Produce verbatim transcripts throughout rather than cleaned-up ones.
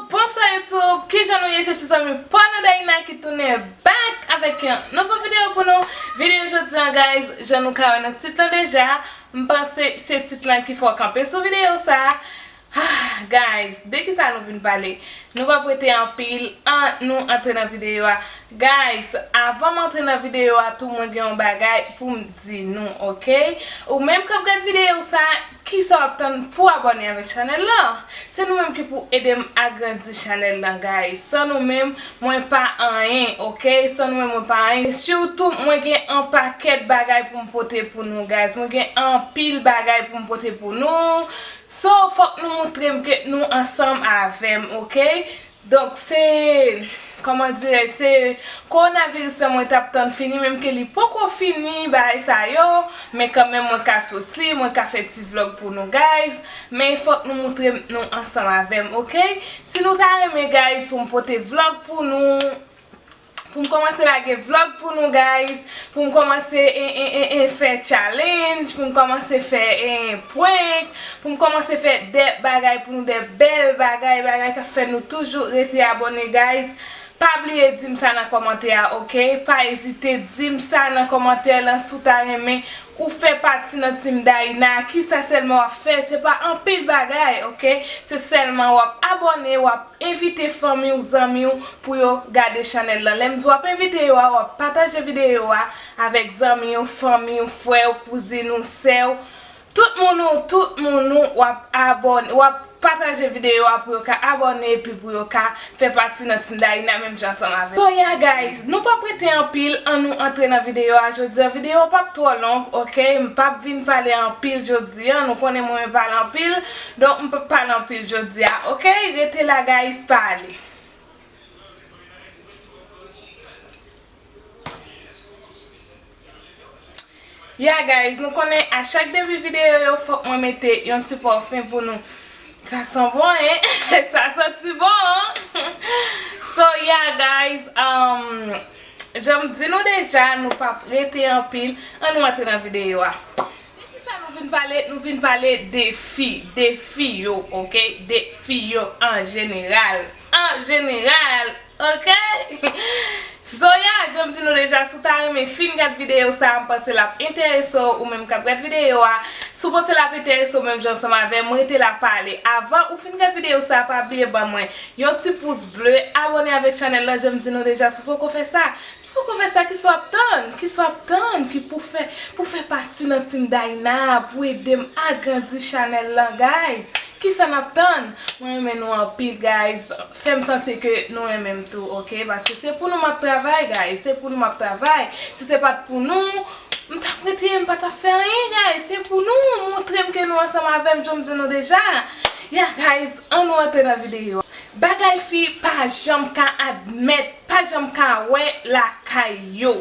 Bonswa YouTube, kijan nou ye? Se ti zanmi pa w Daïna ki tounen back avèk yon nouvo videyo pou nou. Videyo jodi an, guys, jan nou ka wè nan tit lan deja, m panse se tit lan ki fè w kanpe sou videyo sa. Ah, guys, de ki sa nou vin pale? Nou p ap rete anpil, ann nou antre nan videyo a. Guys, avan m antre nan videyo a tou, mwen gen yon bagay pou m di nou, oke? Ou menm k ap gad videyo sa, kisa w ap tann pou abòne avèk chanèl lan? Se nou menm ki pou ede m agrandi chanèl lan, guys. San nou menm, mwen pa anyen, oke? San nou menm, mwen pa anyen. Sitou, mwen gen an pakèt bagay pou m pote pou nou, guys. Mwen gen anpil bagay pou m pote pou nou. So, fòk nou moutre m ke nou ansanm avè m, oke? Donk, se, kòman dirè, se kowonaviris lan mwen t ap tann fini, menm ke li poko fini, bagay sa yo, men kanmenm mwen ka soti, mwen ka fè ti vlòg pou nou, guys, men fòk nou moutre m nou ansanm avè m, oke? Si nou ta renmen, guys, pou m pote vlòg pou nou, pou m kòmanse lage vlòg pou nou, guys, pou m kòmanse, e, e, e, e, fè challenge, pou m kòmanse fè, e, prank, pou m kòmanse fè de bagay pou nou, de bèl bagay, bagay k ap fè nou toujou rete abòne, guys. Pa bliye di m sa nan kòmantè a, oke? Pa ezite di m sa nan kòmantè lan si w ta renmen ou fè pati nan Team Daïna. Kisa sèlman w ap fè? Se pa anpil bagay, oke? Se sèlman w ap abòne, w ap envite fanmi w, zanmi w pou yo gade chanèl lan. Lè m di w ap envite yo a, w ap pataje videyo a avèk zanmi w, fanmi w, frè w, kouzin w, sè w. Tout moun ou, tout moun ou, w ap abòne, w ap pataje videyo a pou yo ka abòne epi pou yo ka fè pati nan Team Daïna menm jan ansanm avè m. So, yeah, guys, nou p ap rete anpil, ann nou antre nan videyo a jodi a. Videyo a p ap twò long, oke? M p ap vin pale anpil jodi a, nou konnen mwen renmen pale anpil, donk m p ap pale anpil jodi a, oke? Rete la, guys, pa ale. Yeah, guys, nou konnen a chak debi videyo yo, fòk mwen mete yon ti pòfen pou nou. Sa san bon, hein? Sa santi bon, hein? So, yeah, guys, um, jan m di nou deja, nou p ap rete anpil. Ann nou antre nan videyo a. De ki sa nou vin pale? Nou vin pale de fi, de fi yo, oke? De fi yo an jeneral. An jeneral, oke? So, yeah, jan m di nou deja, si w ta renmen fin gad videyo sa, m panse l ap enterese w, ou menm k ap gad videyo a. Si w panse l ap enterese w menm jan ansanm avè m, rete la pale. Avan ou fin gad videyo sa, pa bliye ban mwen yon ti pous ble, abòne avèk chanèl lan, jan m di nou deja, si w poko fè sa. Si w poko fè sa, kisa w ap tann? Kisa w ap tann ki pou fè, pou fè pati nan Team Daïna, pou ede m agrandi chanèl lan, guys? Kisa n ap tann? Mwen renmen nou anpil, guys. Fè m santi ke nou renmen m tou, oke? Paske se pou nou m ap travay, guys. Se pou nou m ap travay. Si se pa t pou nou, m t ap rete, m pa t ap fè anyen, guys. Se pou nou. Montre m ke nou ansanm avè m, jan m di nou deja. Yeah, guys, ann nou antre nan videyo a. Bagay fi pa janm ka admèt, pa janm ka wè lakay yo.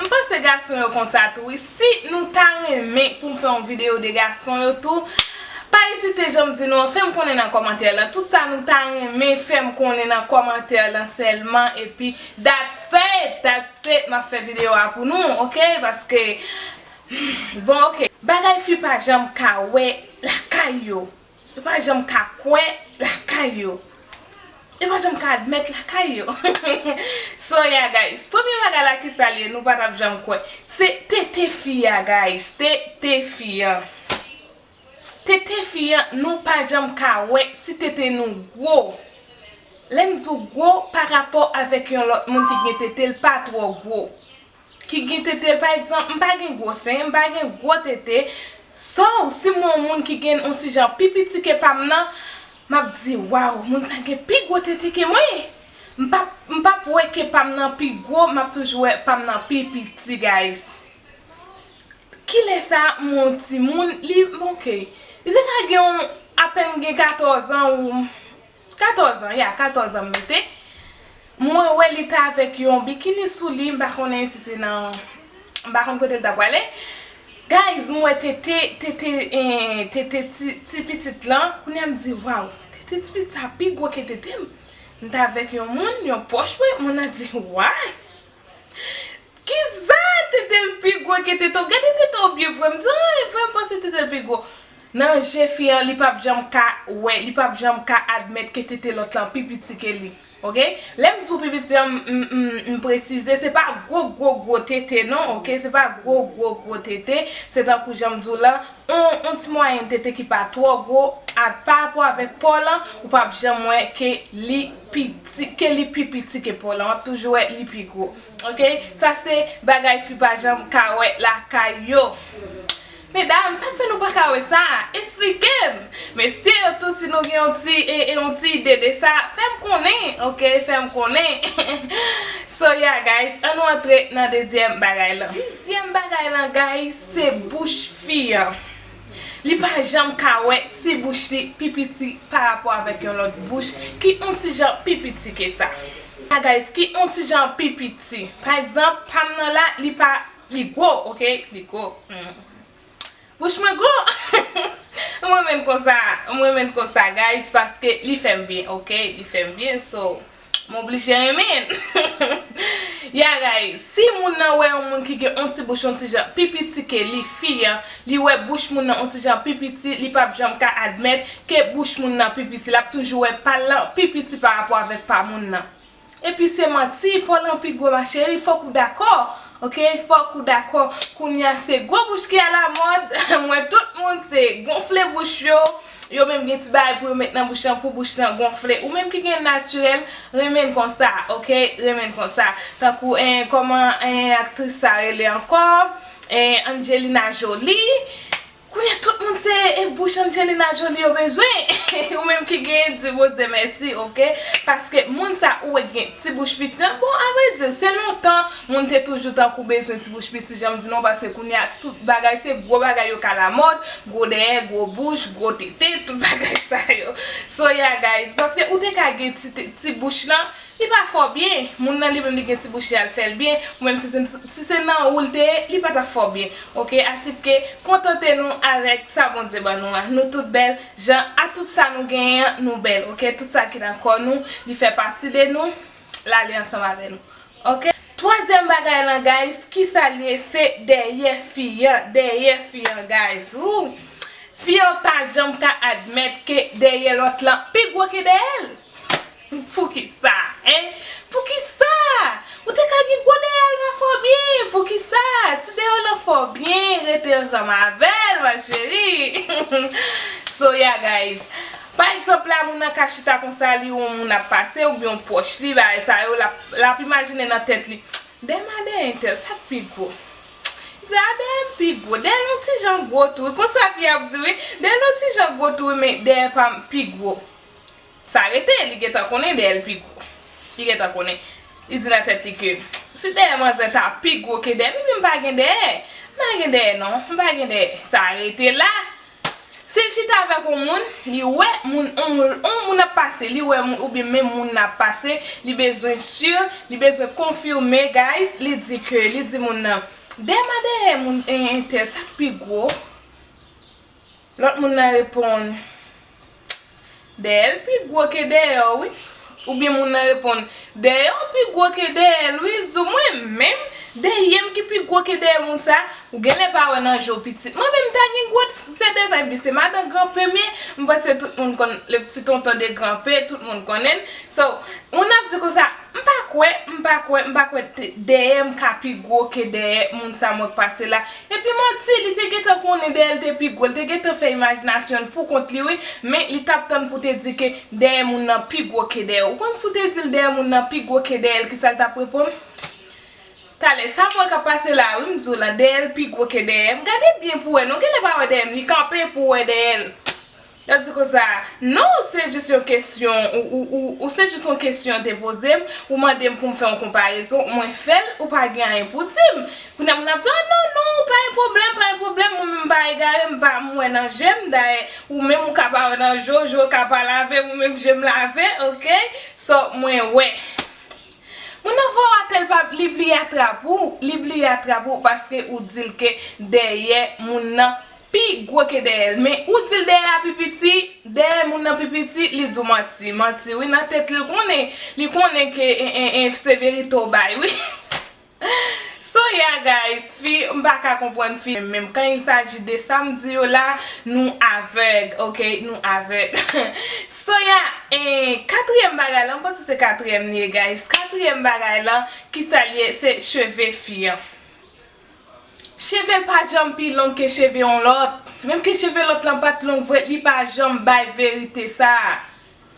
M panse gason yo konsa tou, wi. Si nou ta renmen pou m fè yon videyo de gason yo tou, pa ezite, jan m di nou an, fè m konnen nan kòmantè lan. Tout sa nou ta renmen, fè m konnen nan kòmantè lan sèlman. Epi, that's it, that's it, m ap fè videyo a pou nou, oke? Paske, bon, oke. Bagay fi pa janm ka wè lakay yo. Yo pa janm ka kwè lakay yo. Yo pa janm ka admèt lakay yo. So, yeah, guys. Premye bagay la, kisa l ye? Nou pa t ap janm kwè. Se tete fi a, guys. Tete fi an. Tete fi an, nou pa janm ka wè si tete nou gwo. Lè m di w gwo, pa rapò avèk yon lòt moun ki gen tete, l pa twò gwo. Ki gen tete l, pa egzanp, m pa gen gwo sen, m pa gen gwo tete. So, si m wè yon moun ki gen yon ti jan pi piti ke pa m nan, m ap di, "Waw, moun sa gen pi gwo tete ke mwen." M p ap, m p ap wè ke pa m nan pi gwo, m ap toujou wè pa m nan pi piti, guys. Kilè sa, m wè yon timoun, li, bon, oke. Li te ka gen yon, apèn gen katòz an ou katòz an, ya, katòz an m mete. Mwen wè li t avèk yon bikini sou li, m pa konnen si se nan, m pa konn kote l ta prale. Guys, m wè tete, tete, eh, tete ti, ti pitit lan. Kounye a m di, "Waw, tete ti pitit sa pi gwo ke tete m." M t avèk yon moun, yon pwòch mwen, moun nan di, "Why? Kisa tete l pi gwo ke tete w? Gade tete w byen, frè m." M di, "Ah, frè m panse tete l pi gwo." Nan je fi an, li p ap janm ka wè, li p ap janm ka admèt ke tete lòt lan pi piti ke li. Oke? Lè m di w pi piti an, m, m, m, m presize, se pa gwo, gwo, gwo tete, non, oke? Se pa gwo, gwo, gwo tete. Se tankou jan m di w lan, on, on ti mwayèn tete ki pa twò gwo, a, pa rapò avèk po lan, ou p ap janm wè ke li piti, ke li pi piti ke po lan. W ap toujou wè li pi gwo. Oke? Sa se bagay fi pa janm ka wè lakay yo. Medam, sa k fè nou pa ka wè sa? Esplike m! Mesye yo tou, si nou gen yon ti, e, e, yon ti ide de sa, fè m konnen, oke? Fè m konnen. So, yeah, guys, an nou antre nan dezyèm bagay lan. Dezyèm bagay lan, guys, se bouch fi an. Li pa janm ka wè si bouch li pi piti pa rapò avèk yon lòt bouch ki on ti jan pi piti ke sa. Ah, guys, ki on ti jan pi piti. Pa egzanp, pa m nan la, li pa, li gwo, oke? Li gwo. Hmm. Bouch mwen gwo. M renmen l konsa. M renmen l konsa, guys, paske li fè m byen, oke? Li fè m byen, so, m oblije renmen l. Yeah, guys, si moun nan wè yon moun ki gen on ti bouch, on ti jan pi piti ke li, fi an, li wè bouch moun nan on ti jan pi piti, li p ap janm ka admèt ke bouch moun nan pi piti. L ap toujou wè pa l lan pi piti pa rapò avèk pa moun nan. Epi se manti, po lan pi gwo, ma chérie, fòk ou dakò. Oke, fòk ou dakò. Kounye a se gwo bouch ki alamòd. M wè tout moun se gonfle bouch yo. Yo menm gen ti bagay pou yo met nan bouch lan, pou bouch lan gonfle. Ou menm ki gen natirèl, renmen l konsa, oke? Renmen l konsa. Tankou, en, kòman, en, aktris sa rele ankò? En, Angelina Jolie. Kounye a tout moun se, e, bouch Angelina Jolie yo bezwen. Ou menm ki genyen, di Bondye mèsi, oke? Paske moun sa ou wè gen ti bouch piti an, bon, a vrè di, se lontan moun te toujou tankou bezwen ti bouch piti, jan m di nou, paske kounye a tout bagay se gwo bagay yo ka lamòd, gwo dèyè, gwo bouch, gwo tete, tout bagay sa yo. So, yeah, guys, paske ou te ka gen ti, ti, ti bouch lan, li pa fè w byen. Moun nan li menm li gen ti bouch li, al fè l byen. Ou menm si se, si se nan ou l te ye, li pa t ap fè w byen. Oke, asipke kontante nou avèk sa Bondye ban nou an. Nou tout bèl, jan a tout sa nou genyen an, nou bèl. Oke, tout sa ki nan kò nou, li fè pati de nou, l ale ansanm avè nou. Oke? Twazyèm bagay lan, guys, kisa l ye? Se dèyè fi an, dèyè fi an, guys. Ou, fi an pa janm ka admèt ke dèyè lòt lan pi gwo ke dèyè l. Poukisa, en? Poukisa? Ou te ka gen gwo dèyè, l pa fè w byen. Poukisa? Ti dèyè w lan fè w byen, rete ansanm avè l, ma chérie. So, yeah, guys. Pa egzanp la, moun nan ka chita konsa, li wè yon moun ap pase, oubyen yon pwòch li, bagay sa yo, l ap, l ap imajine nan tèt li, dèyè m a dèyè entèl, sa k pi gwo? Li di, a, dèyè m pi gwo, dèyè l yon ti jan gwo tou. Konsa fi a ap di, wi, dèyè l yon ti jan gwo tou, wi, men dèyè pa m pi gwo. Sa rete, li gentan konnen dèyè l pi gwo. Li gentan konnen. Li di nan tèt li ke si dèyè manzè ta pi gwo ke dèyè m, ebyen m pa gen dèyè. M pa gen dèyè non, m pa gen dèyè. Sa rete la. Si l chita avèk yon moun, li wè moun, yon moun, yon moun ap pase, li wè moun, oubyen menm moun nan ap pase, li bezwen si, li bezwen konfime, guys, li di ke, li di moun nan, dèyè m a dèyè moun, en, entèl, sa k pi gwo? Lòt moun nan reponn, dèyè l pi gwo ke dèyè w, wi. Oubyen moun nan reponn, dèyè w pi gwo ke dèyè l, wi. Di w, mwen menm, dèyè m ki pi gwo ke dèyè moun sa. Ou genlè pa wè nan je w pitit. Mwen menm, m ta gen gwo sè dèzay, men se madan Granpe m ye. M panse tout moun konn le petit tonton de Granpe, tout moun konnen l. So, moun ap di konsa, m pa kwè, m pa kwè, m pa kwè te, dèyè m ka pi gwo ke dèyè moun sa mwen k pase la. Epi manti, li te gentan konnen dèyè l te pi gwo, li te gentan fè imajinasyon l pou kont li, wi, men li t ap tann pou te di ke dèyè moun nan pi gwo ke dèyè w. Ou konn si w te di l dèyè moun nan pi gwo ke dèyè l, kisa l t ap reponn? Talè, sa mwen k ap pase la, wi, m di w la, dèyè l pi gwo ke dèyè m. Gade byen pou w wè, non, genlè pa wè dèyè m, li kanpe pou w wè dèyè l. Yo di konsa, non, se jis yon kesyon, ou, ou, ou, ou se jis yon kesyon te poze m, ou mande m pou m fè yon konparezon, mwen fè l, ou pa gen anyen pou di m. Kounye a moun ap di, oh, non, non, pa gen pwoblèm, pa gen pwoblèm, mwen menm m pa egare, m pa, m wè nan je m, dayè, ou menm ou ka pa wè nan je w, je w ka pa lave, mwen menm je m lave, oke? So, mwen wè. Moun nan fè w atè, li pa, li bliye atrap ou, li bliye atrap ou paske ou di l ke dèyè moun nan pi gwo ke dèyè l. Men ou di l dèyè a pi piti, dèyè moun nan pi piti, li di w manti. Manti, wi, nan tèt li, l konnen, li konnen ke, en, en, en, se verite w bay, wi. So yeah guys, fi, m pa ka konprann fi menm. Quand il s'agit de sa m di yo la, nou avèg, ok, nou avèg. So yeah, eh, katriyèm bagay la, m panse se katriyèm li ye guys. Katriyèm bagay la, kisa l ye, se cheve fi an. Cheve l pa janm pi long ke cheve yon lòt. Menm ke cheve lòt lan pa t long vre, li pa janm bay verite sa.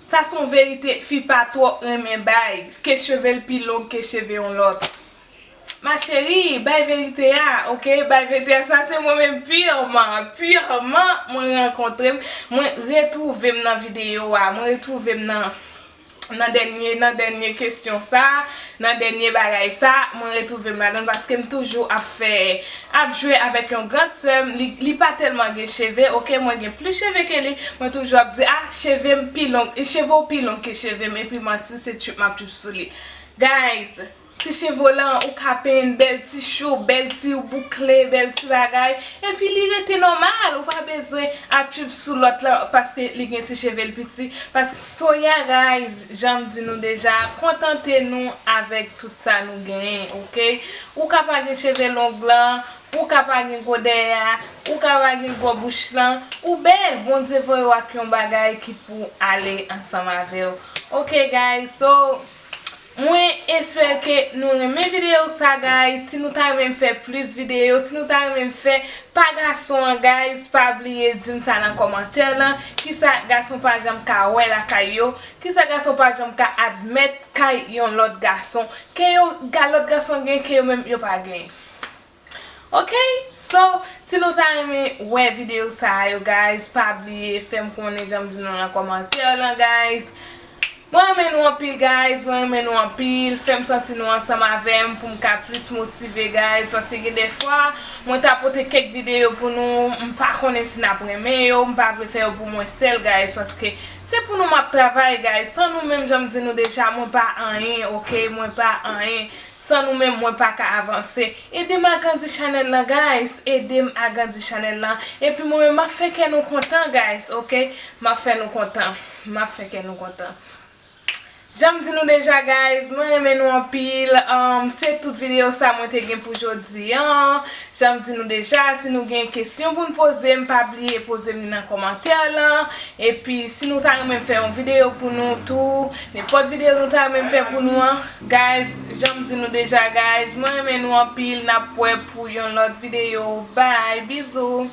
Sa se yon verite fi pa twò renmen bay, ke cheve l pi long ke cheve yon lòt. Ma chérie, bay verite a, ok? Bay verite a, sa se mwen menm pirman, pirman mwen rankontre m, mwen retwouve m nan videyo a, mwen retwouve m nan, nan dènye, nan dènye kesyon sa, nan dènye bagay sa, mwen retwouve m ladan l paske m toujou ap fè, ap jwe avèk yon grand sè m, li, li pa tèlman gen cheve, ok, mwen gen plis cheve ke li, mwen toujou ap di, ah, cheve m pi long, cheve w pi long ke cheve m, epi manti, se trip m ap trip sou li. Guys, ti cheve w lan, ou ka penyen bèl ti chou, bèl ti boukle, bèl ti bagay, epi li rete nòmal, ou pa bezwen ap trip sou lòt lan paske li gen ti cheve l piti. Paske so yeah guys, jan m di nou deja, kontante nou avèk tout sa nou genyen, ok? Ou ka pa gen cheve long lan, ou ka pa gen gwo dèyè a, ou ka pa gen gwo bouch lan, ou bèl, Bondye voye w ak yon bagay ki pou ale ansanm avè w. Ok guys, so, mwen espere ke nou renmen videyo sa guys. Si nou ta renmen m fè plis videyo, si nou ta renmen m fè pa gason an guys, pa bliye di m sa nan kòmantè lan. Kisa gason pa janm ka wè lakay yo? Kisa gason pa janm ka admèt kay yon lòt gason? Ke yo, ga lòt gason gen, ke yo menm yo pa gen. Ok, so, si nou ta renmen wè videyo sa yo guys, pa bliye fè m konnen jan m di nou nan kòmantè lan guys. Mwen renmen nou anpil guys, mwen renmen nou anpil, fè m santi nou ansanm avè m pou m ka plis motive guys, paske gen de fwa mwen ta pote kèk videyo pou nou, m pa konnen si n ap renmen yo, m pa vle fè yo pou mwen sèl guys, paske se pou nou m ap travay guys, san nou menm jan m di nou deja, mwen pa anyen, ok, mwen pa anyen. San nou menm, mwen pa ka avanse. Ede m agrandi chanèl lan, guys. Ede m agrandi chanèl lan. Epi mwen menm, m ap fè kè nou kontan, guys, ok? M ap fè nou kontan. M ap fè kè nou kontan. Jan m di nou deja, guys, mwen renmen nou anpil. Um, se tout videyo sa mwen te gen pou jodi an. Jan m di nou deja, si nou gen kesyon pou n poze m, pa bliye poze m li nan kòmantè lan. Epi, si nou ta renmen m fè yon videyo pou nou tou, nenpòt videyo nou ta renmen m fè pou nou an, guys, jan m di nou deja, guys, mwen renmen nou anpil, n ap wè pou yon lòt videyo. Bye, bizou.